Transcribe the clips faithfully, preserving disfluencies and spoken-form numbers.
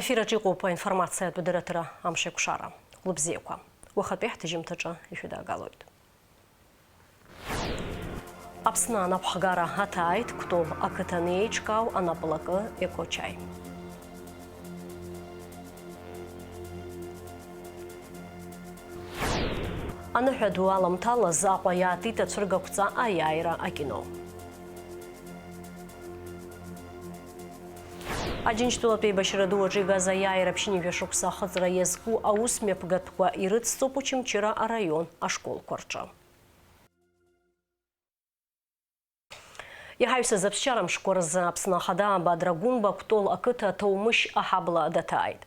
Ефираҿ иҟоуп аинформациатә дырраҭара Амшеикәшара. Хәлыбзиақәа. Уахатәи ҳҭыжьымҭаҿы ишәыдаагалоит. Аԥсны анапхгара аҭааит Кәтол ақыҭан еиҿкаау анаплакы Экочаи. Аныҳәа ду аламҭалаз Аҟәа иаатит ацәыргақәҵа аиааира акино. Аџьынџьтәылатә еибашьра ду аҿы игаз аиааира ԥшьынҩажәа шықәса ахыҵра иазку аус мҩаԥгатәқәа ирыцҵоуп Очамчыра араион ашколқәа рҿы. Иҳаҩсыз аԥсшьара мшқәа рзы Аԥсны Ахада Бадра Гәынба Кәтол ақыҭа Ҭоумышь аҳабла даҭааит.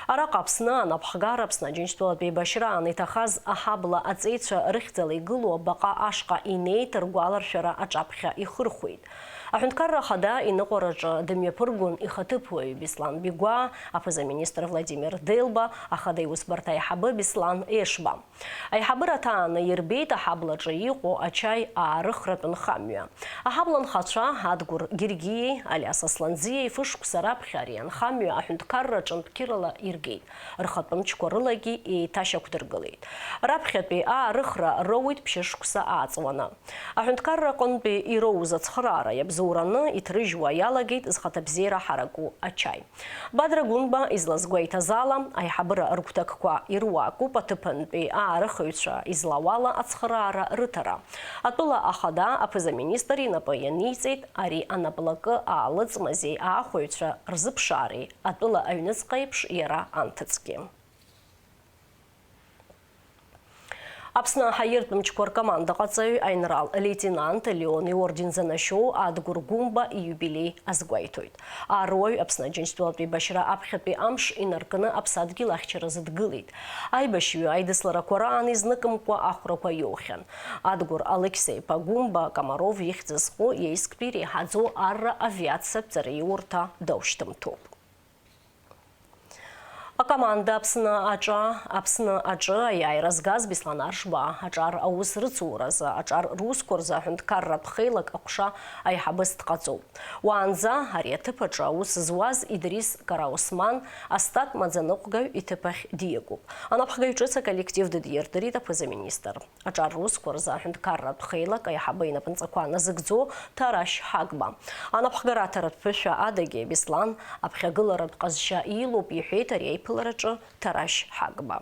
Араҟа Аԥсны анапхгара, Аԥсны Аџьынџьтәылатә еибашьра аан иҭахаз аҳабла аҵеицәа рыхьӡала игылоу абаҟа ашҟа инеит, ргәаларшәара аҿаԥхьа ихырхәеит. Аҳәынҭқарра Ахада иныҟәараҿы дымҩаԥыргон ихаҭыԥуаҩ Беслан Бигәаа, аԥыза-министр Владимир Делба, Ахада иусбарҭа аиҳабы Беслан Ешба. Аиҳабыра аҭааны ирбеит аҳаблаҿы иҟоу ачаи аарыхратә нхамҩа. Аҳабла нхацәа Адгәыр Гергиеи Алиас Асланӡиеи фышықәса раԥхьа ари анхамҩа аҳәынҭқарра ҿынтә қьырала иргеит, рхатәы мчқәа рылагьы еиҭашьақәдыргылеит. Раԥхьатәи аарыхра роуит ԥшьышықәса ааҵуаны. Аҳәынҭқарра аҟынтәи ироуз ацхыраара иабзоураны иҭрыжьуа иалагеит зхаҭабзиара ҳараку ачаи. Бадра Гәынба излазгәеиҭаз ала, аиҳабыра рыгәҭакқәа ируакуп аҭыԥантәи аарыхыҩцәа излауала ацхыраара рыҭара. Атәыла ахада аԥыза-министр инапы ианиҵеит ари анаплакы аалыҵ-мазеи аахәаҩцәа рзыԥшаареи атәыла аҩныҵҟа еиԥш иара анҭыҵгьы. Аԥсны аҳаиртә мчқәа ркомандаҟаҵаҩ аинрал леитенант Леон иорден занашьоу Адгәыр Гәымба ииубилеи азгәеиҭоит. Аруаҩ Аԥсны Аџьынџьтәылатә еибашьра аԥхьатәи амш инаркны аԥсадгьыл ахьчаразы дгылеит. Аибашьҩы аидысларақәа раан изныкымкәа ахәрақәа иоухьан. Адгәыр Алықьса-иԥа Гәымба Комаров ихьӡ зху иеизктәи реиҳаӡоу арра авиациатә ҵараиурҭа даушьҭымҭоуп. Акоманда Аԥсны аҿа, Аԥсны аҿы аиааира згаз Беслан Аршба аҿар аус рыцуразы, аҿар русқәа рзы аҳәынҭқарратә хеилак аҟәша аиҳабыс дҟаҵоуп. Уаанӡа ари аҭыԥ аҿы аус зуаз Идрис Караусман астат маӡаныҟәгаҩ иҭыԥ ахь диагоуп. Анапхгаҩ ҿыц аколлектив дыдирдырит аԥыза-министр. Аҿар русқәа рзы аҳәынҭқарратә хеилак аиҳабы инапынҵақәа назыгӡо Ҭарашь Ҳагба. Анапхгараҭаратә ԥышәа адагьы Беслан аԥхьагыларатә ҟазшьа илоуп, иҳәеит ари аиԥылараҿы Ҭарашь Ҳагба.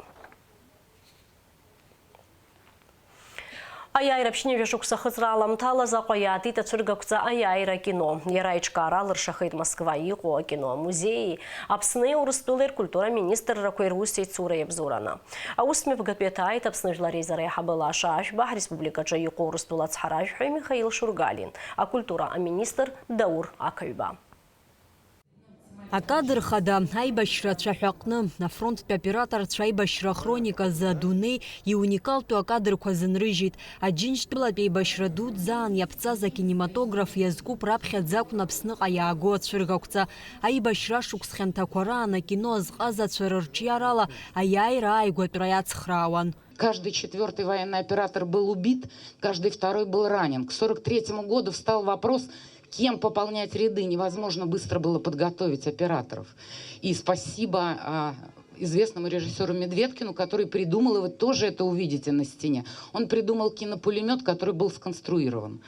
Аиааира ԥшьынҩажәа шықәса ахыҵра аламҭалаз Аҟәа иаатит ацәыргақәҵа аиааира акино. Иара аиҿкаара алыршахеит Москва иҟоу акино амузеии Аԥсни Урыстәылеи ркультура министррақәеи русеицура иабзоураны. Аус мҩаԥгатәи аҭааит Аԥсны Жәлар Реизара аиҳабы Лаша Ашәба, ҳреспубликаҿы иҟоу Урыстәыла ацҳаражәҳәаҩ Михаил Шургалиа, акультура аминистр Даур Ақаҩба. Акадр хада, аибашьра ацәаҳәа аҟны, афронттәи аоператорцәа аибашьра ахрониказы адунеи иуникалтәу акадрқәа зынрыжьит. Аџьынџьтәылатә еибашьра дуӡӡаан иаԥҵаз акинематограф иазкуп раԥхьаӡа акәны Аԥсныҟа иааго ацәыргақәҵа. Аибашьра ашықәс хьанҭақәа раан акино азҟазацәа рырҿиарала аиааира ааигәатәра иацхраауан. Каждый четвёртый военный оператор был убит, каждый второй был ранен. К сорок третьему году встал вопрос, кем пополнять ряды. Невозможно быстро было подготовить операторов. И спасибо, а, известному режиссёру Медведкину, который придумал, и вы тоже это увидите на стене. Он придумал кинопулемёт, который был сконструирован.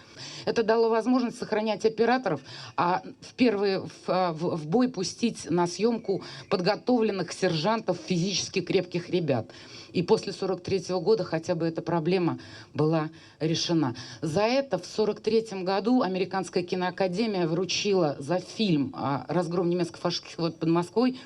Это дало возможность сохранять операторов, а в первые, в, а, в, в бой пустить на съёмку подготовленных сержантов, физически крепких ребят. И после сорок третьего года хотя бы эта проблема была решена. За это в сорок третьем году Американская киноакадемия вручила за фильм, а, «Разгром немецко-фашистских войск под Москвой»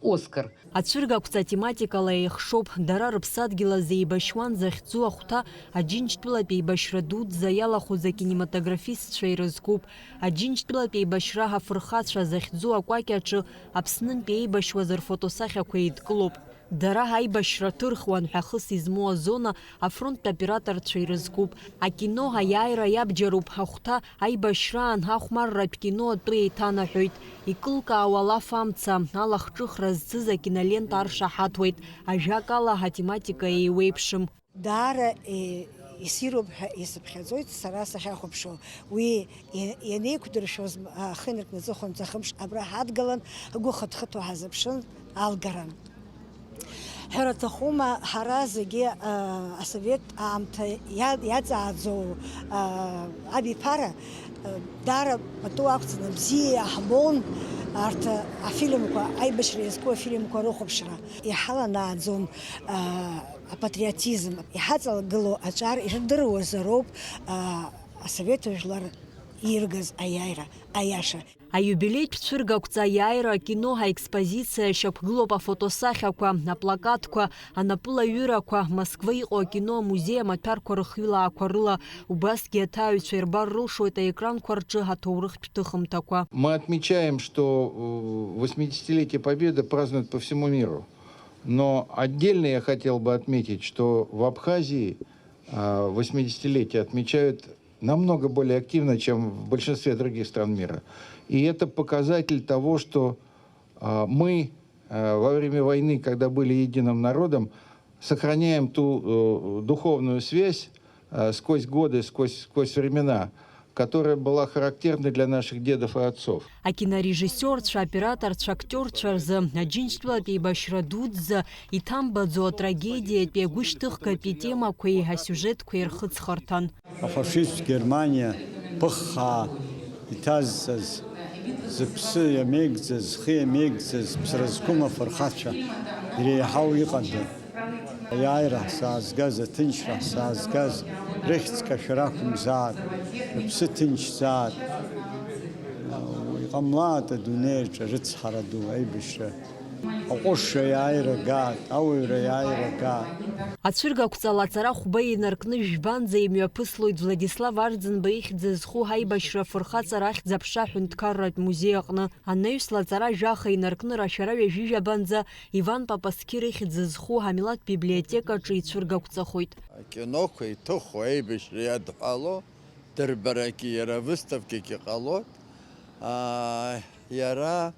Оскар. Ацәыргақәҵа атематикала еихшоуп, дара рыԥсадгьыл азы еибашьуан захьӡу ахәҭа, Аџьынџьтәылатә еибашьра дуӡӡа иалахәыз акинематографистцәа ирызкуп. Аџьынџьтәылатә еибашьра афырхацәа захьӡу акәакь аҿы Аԥснынтәи еибашьуаз рфотосахьақәа еидкылоуп. Дара аибашьра ҭырхуан ҳәа хыс измоу азона афронттә операторцәа ирызкуп. Акино аиааира иабџьаруп, ахәҭа аибашьраан ахәмарратә кино атәы еиҭанаҳәоит. Икылкаауа алаф амца, алахҿыхра зцыз акинолента аршаҳаҭуеит. Ажәакала, атематика еиуеиԥшым. Даара, е, Иссируп ҳәа исыԥхьаӡоит сара сахьахәаԥшуа. Уи иа-, ианеиқәдыршәоз, м-, ахы инаркны аҵыхәанӡа хымш абра ҳадгылан, ҳгәы хыҭхыҭуа ҳазыԥшын, алгаран. Ҳәара аҭахума, ҳара зегьы, а, асовет аамҭа иа-, иаҵааӡоу, а, абиԥара, а, даара пату ақәҵаны бзиа иаҳбон арҭ афильмқәа, аибашьра иазку афильмқәа рыхәаԥшра. Иҳаланааӡон, а, апатриотизм, иҳаҵагылоу аҿар ирдыруазароуп, а, асовет жәлар иргаз аиааира, аиаша. Аиубилеитә цәыргақәҵа аиааира акино аекспозициа шьақәгылоуп афотосахьақәа, аплакатқәа, анапылаҩырақәа, Москва иҟоу акино амузеи амаҭәарқәа рыхҩылаақәа рыла, убасгьы аҭааҩцәа ирбар рылшоит аекранқәа рҿы аҭоурыхтә ҭыхымҭақәа. Мы отмечаем, что, э, восьмидесятилетие Победы празднуют по всему миру. Но отдельно я хотел бы отметить, что в Абхазии, а, восьмидесятилетие отмечают намного более активно, чем в большинстве других стран мира. И это показатель того, что, а, мы, а, во время войны, когда были единым народом, сохраняем ту, э, духовную связь, э, сквозь годы, сквозь, сквозь времена, которая была характерна для наших дедов и отцов. Акинорежиссиорцәа, аоператорцәа, актиорцәа рзы Аџьынџьтәылатә еибашьра дуӡӡа иҭамбаӡо атрагедиатәи агәышьҭыхгатәи темақәеи асиужетқәеи рхыҵхырҭан. Афашист Германиа ԥыххаа иҭазҵаз, зыԥсы иамеигӡаз, зхы иамеигӡаз, ԥсра зқәым афырхацәа иреиҳау иҟада? Аиааира ҳзаазгаз, аҭынчра ҳзаазгаз, рыхьӡ кашәар ақәымзаат, рыԥсы ҭынчзаат, иҟамлаат адунеи аҿы рыцҳара ду, аибашьра. Аҟәыш аиааира гаат, ауаҩра аиааира гаат. Ацәыргақәҵала аҵара хәба инаркны жәбанӡа имҩаԥыслоит Владислав Арӡынба ихьӡ зху ҳаибашьра афырхаҵара ахьӡ-аԥша аҳәынҭқарратә музеи аҟны. Анаҩс лаҵара жәаха инаркны рашәара ҩажәижәабанӡа Иван Папасқьыр ихьӡ зху ҳамилаҭтә библиотекаҿы ицәыргақәҵахоит. Акиноқәа иҭыху, аибашьра иадҳәало дырбарагьы, иара авыставкагьы ҟалоит. Аа, иара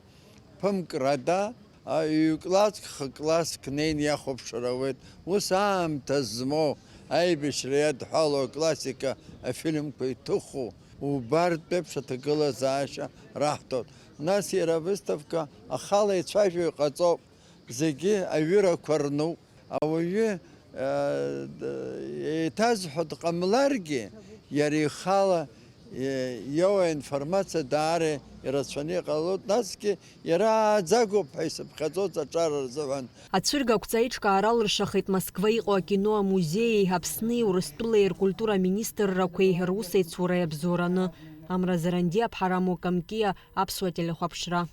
ԥымкрада, а, ҩ-класск, х-класск неин иахәаԥшыр ауеит. Ус аамҭа змоу аибашьра иадҳәало аклассика афильмқәа иҭыху убартә еиԥш аҭагылазаашьа раҳҭоит. Нас иара авыставка ахала ицәажәо иҟаҵоуп. Зегьы аҩырақәа рнуп. Ауаҩы, э, д-, еиҭазҳәо дҟамларгьы, иара ихала, э, иоуа информациа даара ирацәаны иҟалоит, насгьы иара ааӡагоуп ҳәа исыԥхьаӡоз аҿар рзыҳәан. Ацәыргақәҵа аиҿкаара алыршахеит Москва иҟоу акино амузеии Аԥсни Урыстәылеи ркультура министррақәеи русеицуреи абзоураны. Амра Заранди, Аԥҳараму Камкиа, Аԥсуа телехәаԥшра.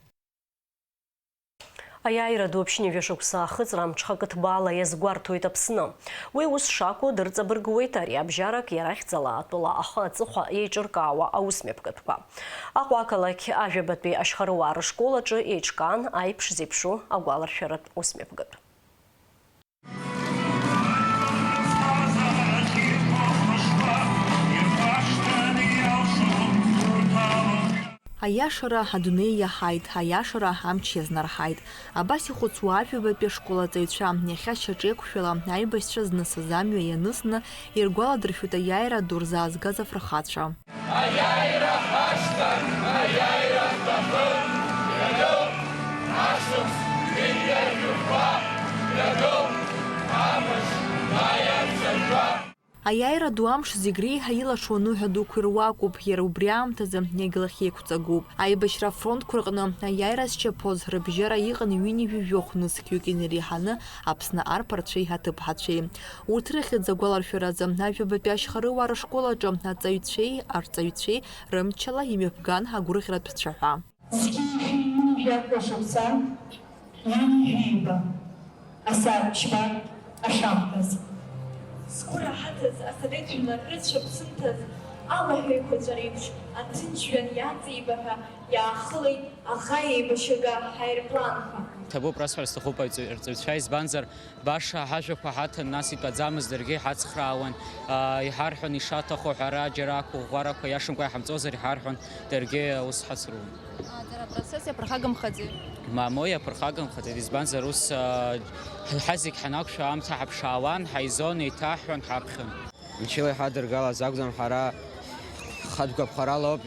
Аиааира ду ԥшьынҩажәа шықәса ахыҵра амҽхакы ҭбаала иазгәарҭоит Аԥсны. Уи ус шакәу дырҵабыргуеит ари абжьарак иарахьӡала атәыла ахы аҵыхәа еиҿыркаауа аусмҩаԥгатәқәа. Аҟәа ақалақь Ажәабатәи ашьхарыуаа рышкол аҿы еиҿкаан аиԥш зеиԥшу агәаларшәаратә усмҩаԥгатә. Аиашара адунеи иаҳаит, аиашара амч иазнарҳаит. Абас ихәыцуа Ажәабатәи ашкол аҵаҩцәа, иахьа шьаҿеиқәшәала аибашьцәа знысыз амҩа ианысны, иргәаладыршәоит аиааира ду рзаазгаз афырхацәа. Аиааира ҳашҭа, аиааира ҳҭахын, иагыл ашықәс ҩынҩажәи жәаба, иагыл амш маиа цәаҳәа. Аиааира ду амш зегь реиҳа илашо аныҳәа дуқәа ируакуп, иара убри аамҭазы иагьлахьеиқәҵагоуп. Аибашьра афронтқәа рҟны аиааира зчаԥоз рыбжьара иҟан ҩынҩажәи жәохә нызқьҩык инареиҳаны Аԥсны арԥарцәеи аҭыԥҳацәеи. Урҭ рыхьӡ агәаларшәаразы Ажәабатәи ашьхарыуаа рышкол аҿы аҵаҩцәеи арҵаҩцәеи рымчала имҩаԥган агәырӷьаратә цәаҳәа. Зқьи жәшәи ҩынҩажәи жәаба шықәса, ҩынҩажәи ҩба, асааҭ ԥшьба ашамҭаз. Зқәа раҳаҭыз асовет жәлар рыцәа ԥсымҭаз, алаҳәа еиқәаҵәа реиԥш, аҭынч жәҩан иаҵеибаҳәа иаахылеит аӷа еибашьага ҳаирпланқәа. Ҭабуп расҳәар сҭахуп аҵаҩ-, арҵаҩцәа, избанзар, баша ҳажәақәа ҳаҭан, нас итәаӡамыз даргьы иҳацхраауан, аа, иҳарҳәон ишаҭаху ҳәа, ара џьара ақәыӷәӷәарақәа иашамкәа иҳамҵозар иҳарҳәон, даргьы аус ҳацрун. А, дара апроцесс иаԥырхагамхаӡеи? Мамоу, иаԥырхагамхаӡеит, избанзар, ус, аа, ҳа зегь ҳанақәшәа аамҭа ҳаԥшаауан, ҳаизон, еиҭаҳҳәон, ҳаԥхьон. Мчыла иҳадыргалаз акәӡам, ҳара хатә гәаԥхарала ауп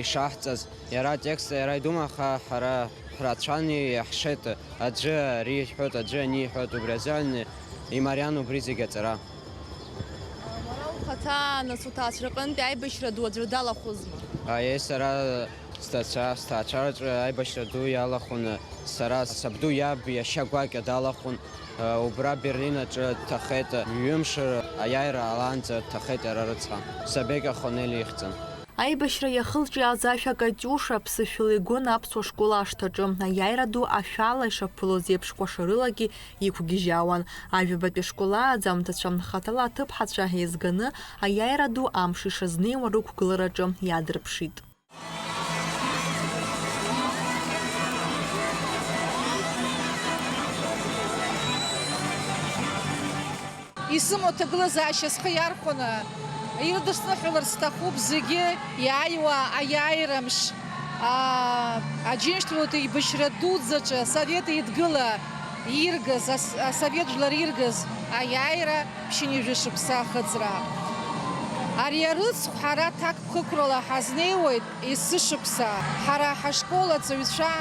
ишаҳҵаз. Иара атекст, иара идума, аха ҳара ҳрацәан иаҳшеит, аӡәы ари иҳәоит, аӡәы ани иҳәоит, убри азыҳәан имариан убри зегь аҵара. Уара ухаҭа, нас, уҭаацәраҟынтәи аибашьра ду аӡәыр далахәызма? Аиеи, сара сҭаацәа, сҭаацәараҿы аибашьра ду иалахәын, сара сабду иаб иашьа гәакьа далахәын, убра Берлин аҿы дҭахеит, ҩымш аиааира ҟалаанӡа дҭахеит иара рыцҳа, Сабекьа Хонели ихьӡын. Аибашьра иахылҿиааз ашәа Катиуша аԥсышәала игон аԥсуа школ ашҭаҿы. Аиааира ду ашәала ишаԥылоз еиԥш, кәашарылагьы иқәгьежьаауан. Ажәабатәи ашкол ааӡамҭацәа, хаҭала аҭыԥҳацәа еизганы, аиааира ду амш ишазнеиуа рықәгылараҿы иаадырԥшит. Исымоу аҭагылазаашьа схы иархәаны ирыдысныҳәаларц сҭахуп зегьы иааиуа аиааира мш, аа, Аџьынџьтәылатәи еибашьра дуӡӡаҿы Асовет Еидгыла иргаз, ас-, Асовет жәлар иргаз аиааира ԥшьынҩажәа шықәса ахыҵра. Ари арыцхә ҳара ҭакԥхықәрала ҳазнеиуеит есышықәса. Ҳара ҳашкол аҵаҩцәа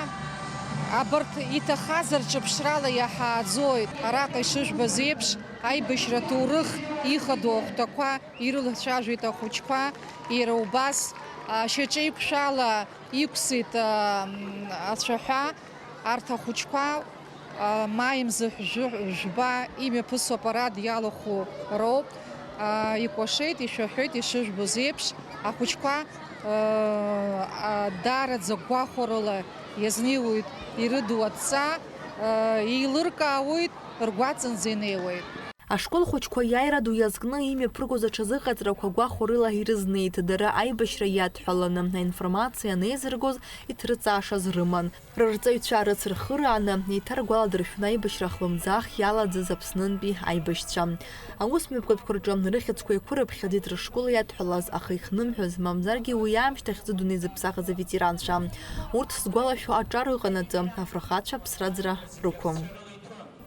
абарҭ иҭахаз рҿыԥшрала иаҳааӡоит. Араҟа ишыжәбаз еиԥш, аибашьра аҭоурых ихадоу ахәҭақәа ирылацәажәеит ахәыҷқәа, иара убас, а, шьаҿеиқәшәала иқәсит, а, ацәаҳәа. Арҭ ахәыҷқәа, а, маи мза жәжәы-, жәба имҩаԥысуа апарад иалахәу роуп. А, икәашеит, ишәаҳәеит, ишыжәбоз еиԥш, ахәыҷқәа, а, а, даараӡа гәахәарыла иазнеиуеит ирыду адҵа, а, еилыркаауеит, ргәаҵанӡа инеиуеит. Ашкол хәыҷқәа аиааира ду иазкны имҩаԥыргоз аҽазыҟаҵарақәа гәахәарыла ирызнеит, дара аибашьра иадҳәаланы аинформациа анеизыргоз иҭрыҵаашаз рыман. Рырҵаҩцәа рыцырхырааны еиҭаргәаладыршәон аибашьра хлымӡаах иалаӡыз Аԥснынтәи аибашьцәа. Аус мҩаԥгатәқәа рҿы рыхьӡқәа еиқәырыԥхьаӡеит рышкол иадҳәалаз ахы ихнымҳәыз, мамзаргьы уи аамышьҭахь зыдунеи зыԥсахыз аветеранцәа. Урҭ згәалашәо аҿар ыҟанаҵы, афырхацәа аԥсраӡра рықәым.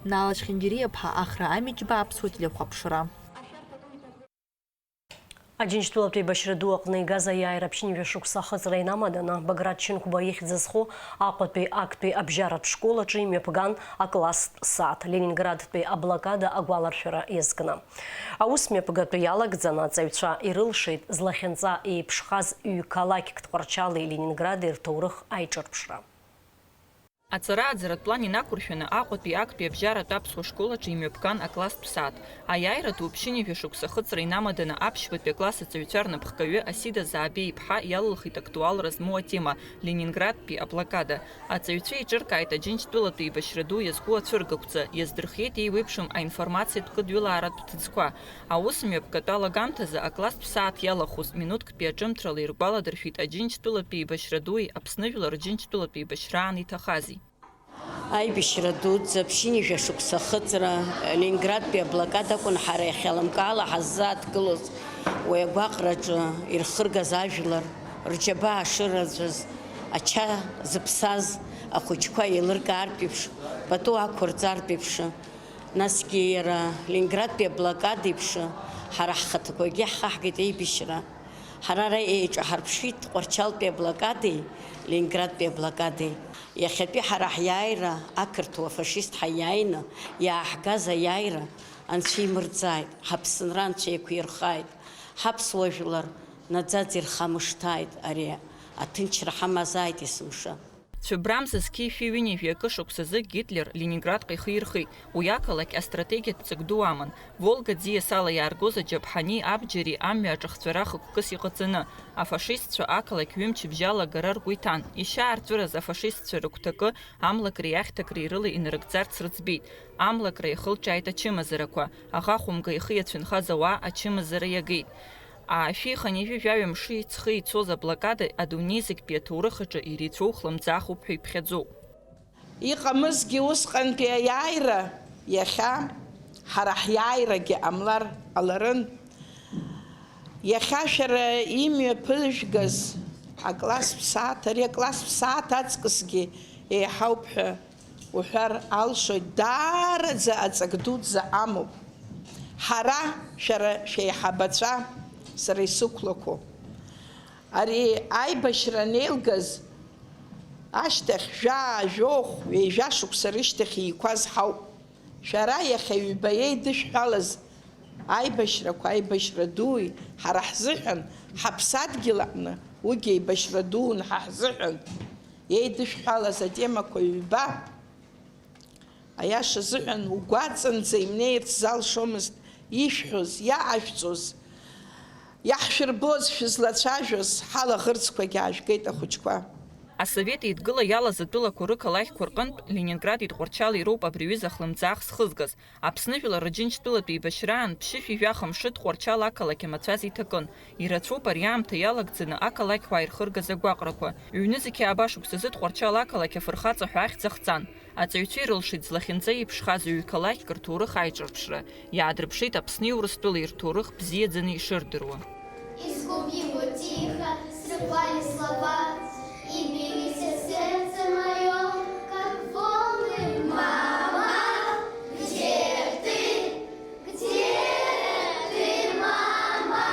Нала Чхингириаԥҳа, Ахра Амиџьба, Аԥсуа телехәаԥшра. Аџьынџьтәылатәи еибашьра ду аҟны игаз аиааира ԥшьынҩажәа шықәса ахыҵра инамаданы, Баграт Чынқәба ихьӡ зху Аҟәатәи актәи абжьаратә школ аҿы имҩаԥган акласстә сааҭ, Ленинградтәи аблокада агәаларшәара иазкны. Аус мҩаԥгатәы иалагӡаны аҵаҩцәа ирылшеит злахьынҵа еиԥшхаз ҩ-қалақьк Тҟәарчали Ленингради рҭоурых аиҿырԥшра. Аҵара-ааӡаратә план инақәыршәаны Аҟәатәи актәи абжьаратә аԥсуа школ аҿы имҩаԥган акласстә сааҭ. Аиааира ду ԥшьынҩажәа шықәса ахыҵра инамаданы аԥшьбатәи акласс аҵаҩцәа рнапхгаҩы Асида Заабеи-иԥҳа иалылхит актуалра змоу атема, Ленинградтәи аблокада. Аҵаҩцәа еиҿыркааит Аџьынџьтәылатәи еибашьра ду иазку ацәыргақәҵа, иаздырхиеит еиуеиԥшым аинформациатә кыдҩылааратә ҭыӡқәа. Аус мҩаԥгатәы алагамҭазы акласстә сааҭ иалахәыз минуҭктәи аҿымҭрала иргәаладыршәеит Аџьынџьтәылатәи еибашьра дуи Аԥсны жәлар Џьынџьтәылатәи еибашьраан иҭахази. Аибашьра дуӡӡа, ԥшьынҩажәа шықәса ахыҵра, Ленинградтәи аблокада акәын ҳара иахьа лымкаала ҳаззааҭгылоз. Уи агәаҟраҿы ирхыргаз ажәлар, рџьабаа шыраӡәыз, ача зыԥсаз ахәыҷқәа еилыркаартә еиԥш, пату ақәырҵартә еиԥш, насгьы иара Ленинградтәи аблокада еиԥш, ҳара ҳхаҭақәагьы ҳхаҳгеит аибашьра. Ҳара ара еиҿаҳарԥшит Тҟәарчалтәи аблокадеи Ленинградтәи аблокадеи. Иахьатәи ҳара ҳиааира, ақырҭуа афашист ҳаиааины иааҳгаз аиааира Анцәа имырӡааит, ҳаԥсынра Анцәа еиқәирхааит, ҳаԥсуа жәлар наӡаӡа ирхамышҭааит, ари аҭынчра ҳамазааит есымша. Цәыббрамза зқьи шәи ҩынҩажәи акы шықәсазы Гитлер Ленинградҟа ихы ирхеит. Уи ақалақь астратегиатә ҵак ду аман. Волга ӡиасала иааргоз аџьаԥҳани абџьари амҩа аҿахҵәара хықәкыс иҟаҵаны, афашистцәа ақалақь ҩымчыбжьала агара ргәы иҭан. Ишьаарҵәыраз афашистцәа рыгәҭакы амлакреи ахьҭакреи рыла инарыгӡарц рыӡбеит. Амлакра иахылҿиааит ачымазарақәа. Аӷа хәымга ихы иацәынхаз ауаа ачымазара иагеит. Аашәи хынҩажәи жәаҩа мши ҵхи ицоз аблокада адунеи зегьтәи аҭоурых аҿы иреицәоу хлымӡаахуп ҳәа иԥхьаӡоуп. Иҟамызгьы усҟантәи аиааира иахьа ҳара ҳиааирагьы ҟамлар ҟаларын. Иахьа шәара имҩаԥыжәгаз акласстә сааҭ, ари акласстә сааҭ аҵкысгьы еиҳауп ҳәа уҳәар алшоит, даараӡа аҵак дуӡӡа амоуп. Ҳара, шәара шәеиҳабацәа, сара исықәлақәо, ари аибашьра анеилгаз ашьҭахь жәаа, жәохә, ҩажәа шықәса рышьҭахь иқәаз ҳауп. Шәара иахьа ҩба еидышәҳәалаз аибашьрақәа, аибашьра дуи, ҳара ҳзыҳәан, ҳаԥсадгьыл аҟны, уигьы еибашьра дуун ҳа ҳзыҳәан, еидышәҳәалаз атемақәа ҩба, аиаша азыҳәан, угәаҵанӡа имнеирц залшомызт ишәҳәоз, иаашәҵоз, иаҳшәырбоз, шәызлацәажәоз, ҳалаӷырӡқәагь аажәгеит ахәыҷқәа. Асовет Еидгыла иалаз атәылақәа рықалақьқәа рҟынтә Ленинград идҟәарчал ироуп абри аҩыза хлымӡаах зхызгаз. Аԥсны жәлар Рџьынџьтәылатә еибашьраан ԥшьышәи жәаха мшы Тҟәарчал ақалақь амацәаз иҭакын. Ирацәоуп ари аамҭа иалагӡаны ақалақьуаа ирхыргаз агәаҟрақәа. Ҩнызқьи ааба шықәсазы Тҟәарчал ақалақь афырхаҵа ҳәа ахьӡ ахҵан. Аҵаҩцәа ирылшеит злахьынҵа иԥшхаз ҩ-қалақьк рҭоурых аиҿырԥшра. Иаадырԥшит Аԥсни Урыстәылеи рҭоурых бзиаӡаны ишырдыруа. Изгуб его тихо, срывали слова, и бились сердце моё, как волны. Мама, где ты? Где ты, мама?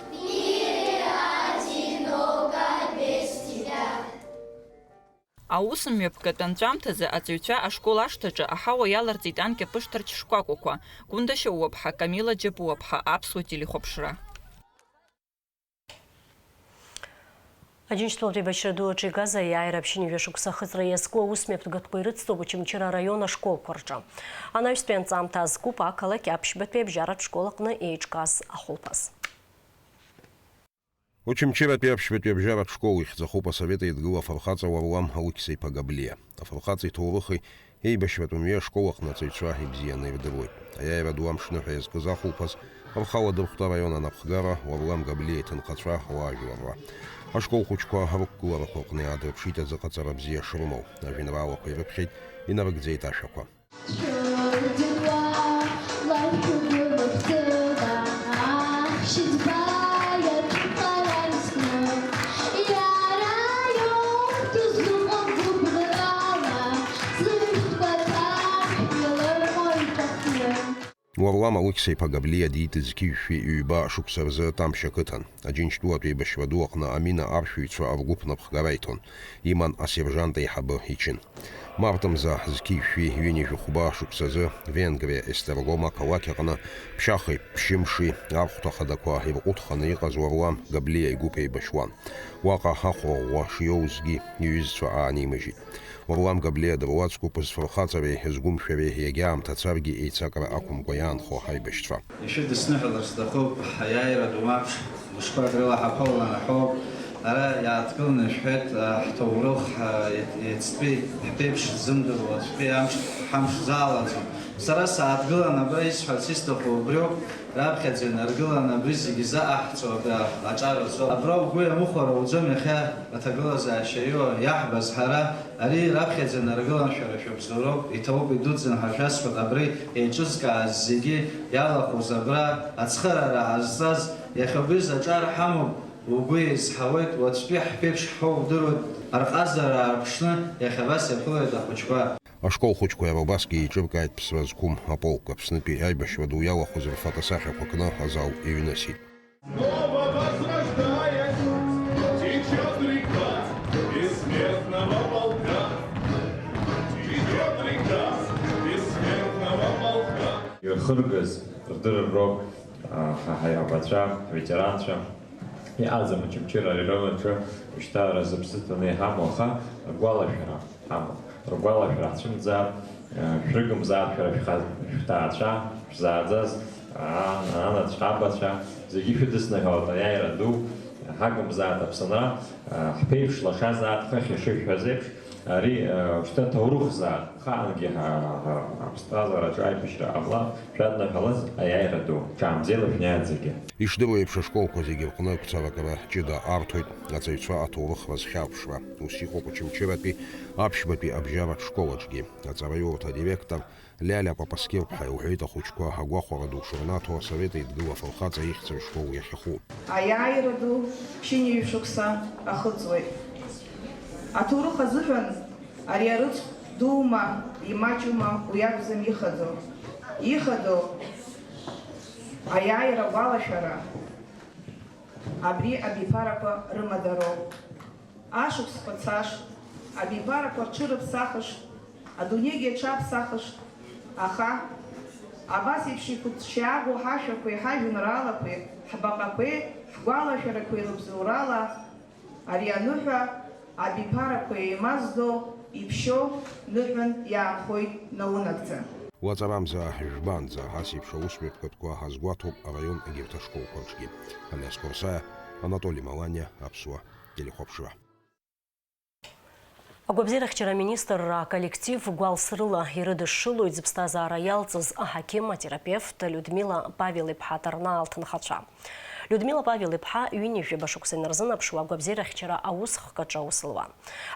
В мире одиноко без тебя. Аусмҩаԥгатә анҵәамҭазы аҵаҩцәа ашкол ашҭаҿы аҳауа иаларҵеит анкьа ԥышҭарч шкәакәақәа. Гәында Шьоуаԥҳа, Камила Џьапуаԥҳа, Аԥсуа телехәаԥшра. Аџьынџьтәылатә еибашьра ду аҿы игаз аиааира ԥшьынҩажәа шықәса ахыҵра иазку аусмҩаԥгатәқәа ирыцтоуп Очамчыра араион ашколқәа рҿы. Анаҩстәи анҵамҭа азкуп ақалақь аԥшьбатәи абжьаратә школ аҟны еиҿкааз ахәылԥаз. Очамчыратәи аԥшьбатәи абжьаратә школ ихьӡахоуп асовет еидгыла афырхаҵа Уарлам Алықьса-иԥа Габлиа. Афырхаҵа иҭоурыхи еибашьратәи мҩеи ашкол аҟны аҵаҩцәа ибзианы ирдыруеит. Аиааира ду амшныҳәа иазкыз ахәылԥаз рхала дырхәт араион анапхгара, Уарлам Габлиа иҭынхацәа, ауаажәларра. Ашкол хәыҷқәа рықәгыларақәа рҟны иаадырԥшит азыҟаҵара бзиа шрымоу. Ажәеинраалақәа ирыԥхьеит, инарыгӡеит ашәақәа. Уарлам Алықьса-иԥа Габлиа диит зқьи жәшәи ҩба шықәса рзы Тамшь ақыҭан. Аџьынџьтәылатә еибашьра ду аҟны амина аршәыҩцәа ргәыԥ напхгара иҭон, иман асержант еиҳабы ичын. Март мза зқьи жәшәи ҩынҩажәи хәба шықәсазы Венгриа Естерлом ақалақь аҟны ԥшьахеи ԥшьымши архәҭа хадақәа ирҟәыҭханы иҟаз Уарлам Габлиа игәыԥ еибашьуан. Уаҟа ахәра ӷәӷәа шиоузгьы иҩызцәа аанимыжьит. Уарлам Габлиа дыруаӡәкуп зфырхаҵареи згәымшәареи иагьаамҭа царгьы еицакра ақәымкәа иаанхо аибашьцәа. Ишәыдысныҳәалар сҭахуп, аиааира ду амш мышқәак рыла ҳаԥылан ҳәоуп. Ара иааҭгыланы ишәҳәеит, ҳҭоурых, ҳа-, иацтәи ҳԥеиԥш ззымдыруа уаҵәтәи амш ҳамш залаӡом. Сара сааҭгылан абра исҳәарц исҭаху убриоуп, раԥхьаӡа инаргыланы абри зегьы заҟаҳҵо абра аҿар азоуп. Абра угәы иамыхәар ауӡом иахьа аҭагылазаашьа иоуа иаҳбаз ҳара, ари раԥхьаӡа инаргылан шәара шәабзоуроуп, иҭабуп идуӡӡан ҳәа шәасҳәоит, абри еиҿызкааз зегьы иалахәыз абра ацхыраара ҟазҵаз, иахьа убри заҿар ҳамоуп. Угәы еизҳауеит, уаҵәтәи ҳԥеиԥш ҳҳәоу удыруеит, рҟазара аарԥшны иахьа абас иаԥылеит ахәыҷқәа. Ашкол хәыҷқәа иара убасгьы еиҿыркааит ԥсра зқәым аполк, Аԥснытәи аибашьра ду иалахәыз рфотосахьақәа кны азал иҩнысит. Снова возрождаясь, течёт река бессмертного полка. Течёт река бессмертного полка. Ирхыргаз рдырыр роуп, а, ҳа ҳаиҳабацәа, ҳветеранцәа. Иҟаӡам Очамчыра араион аҿы уажәшьҭа рзы ԥсы ҭаны иҳамоу, аха ргәалашәара ҳамоуп. Ргәалашәара ҳцәымӡаат, шәрыгымзаат шәара шәха-, шәҭаацәа, шәзааӡаз, ан-, анацәа, абацәа, зегьы шәыдысныҳәалт аиааира ду, ҳагымзаат Аԥсынра, ҳԥеиԥш лашазаат хыхь ишышәҳәаз еиԥш, ари, уажәшьҭа ҭоурыхзаат, хаангьы ҳа-, ҳа-, ҳаԥсҭазаараҿы аибашьра ҟамлар, шәадныҳәалаз аиааира ду, ҽаанбзиала шәнеиааит зегьы. Ишдыру еиԥш, ашколқәа зегьы рҟны гәцаракра ҷыда арҭоит аҵаҩцәа аҭоурых рызхьарԥшра. Ус иҟоуп Очамчыратәи аԥшьбатәи абжьаратә школ аҿгьы. Аҵараиурҭа адиректор Лиалиа Папаскьыр-ԥҳа илҳәеит ахәыҷқәа агәахәара ду шырнаҭо Асовет Еидгыла афырхаҵа ихьӡ рышкол иахьаху. Аиааира ду ԥшьынҩажәа шықәса ахыҵуеит. Аҭоурых азыҳәан ари арыцхә дума, имаҷума, уи акәӡам ихадоу. Ихадоу Аиааира агәалашәара абри абиԥарақәа рымадароуп. Ашықәсқәа цашт, абиԥарақәа рҽырыԥсахышт, адунеигьы аҽаԥсахышт, аха абас еиԥш иқәыҭшьаагоу ҳашәақәеи ҳажәеинраалақәеи, ҳбаҟақәеи, ҳгәалашәарақәеи рыбзоурала ари аныҳәа абиԥарақәа еимаздо, иԥшьоу ныҳәан иаанхоит наунагӡа. Лаҵарамза, жәбанӡа, ас еиԥш аусмҩаԥгатәқәа ҳазгәаҭоуп араион егьырҭ ашколқәа рҿгьы. Алиас Қәарсаиа, Анатоли Маланиа, Аԥсуа телехәаԥшра. Агәабзиарахьчара аминистрра аколлектив гәалс рыла ирыдышшылоит зыԥсҭазаара иалҵыз аҳақьым, атерапевт Людмила Павел-иԥҳа Ҭарнаа лҭынхацәа. Людмила Павел-иԥҳа ҩынҩажәаба шықәса инарзынаԥшуа агәабзиарахьчара аусхк аҿы аус луан.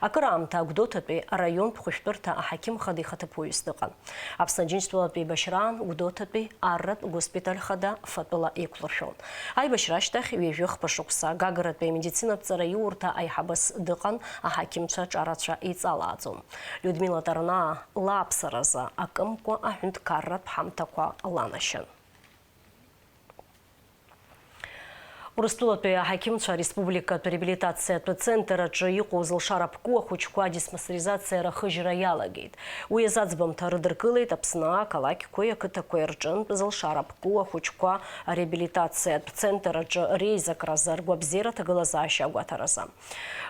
Акыраамҭа Гәдоуҭатәи араионтә хәышәтәырҭа аҳақьым хада ихаҭыԥуаҩыс дыҟан. Аԥсны Аџьынџьтәылатәи еибашьраан Гәдоуҭатәи арратә госпиталь хада фатәыла еиқәлыршәон. Аибашьра ашьҭахь ҩажәи хԥа шықәса Гагратәи амедицинатә ҵараиурҭа аиҳабыс дыҟан, аҳақьымцәа ҿарацәа еиҵалааӡон. Людмила Ҭарнаа лааԥсаразы акымкәа аҳәынҭқарратә ҳамҭақәа ланашьан. Урыстәылатәи аҳақьымцәа ареспубликатә реабилитациатә центр аҿы иҟоу зылшара ԥку ахәыҷқәа адиспансеризациа рахыжьра иалагеит. Уи азы аӡбамҭа рыдыркылеит Аԥсны ақалақьқәеи ақыҭақәеи рҿынтә зылшара ԥку ахәыҷқәа ареабилитациатә центр аҿы реизакразы ргәабзиара аҭагылазаашьа агәаҭаразы.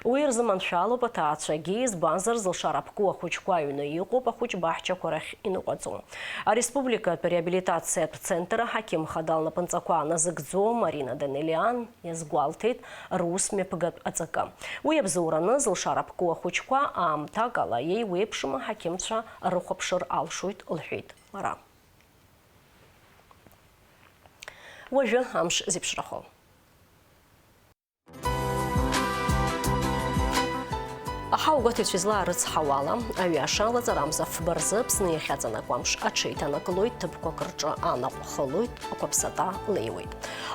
Уи рзыманшәалоуп аҭаацәагьы, избанзар, зылшара ԥку ахәыҷқәа аҩны иҟоуп, ахәыҷ баҳчақәа рахь иныҟәаӡом. Ареспубликатә реабилитациатә центр аҳақьым хада лнапынҵақәа назыгӡо Марина Данелиан иазгәалҭеит рус мҩаԥгатә аҵакы. Уи абзоураны зылшара ԥку ахәыҷқәа аамҭак ала еиуеиԥшым аҳақьымцәа рыхәаԥшыр алшоит, лҳәеит лара. Уажәы амш зеиԥшрахо. Аҳауагәаҭаҩцәа излаарыцҳауала, аҩаша лаҵарамза фба рзы Аԥсны иахьаҵанакуа амш аҽеиҭанакылоит, ҭыԥқәак рҿы анаҟә хылоит, ақәаԥсата леиуеит.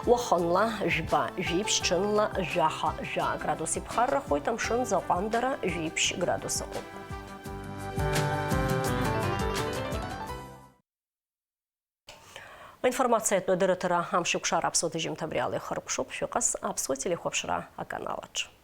Уахынла, жәба, жәиԥшь, ҽынла, жәаха, жәаа градус иԥхаррахоит, амшын заҟәандара, жәиԥшь градус ыҟоуп. Аинформациатә адырраҭара амшеикәшара аԥсуа ҭыжьымҭа абри ала ихыркәшоуп, шәыҟаз аԥсуа телехәаԥшра аканалаҿ.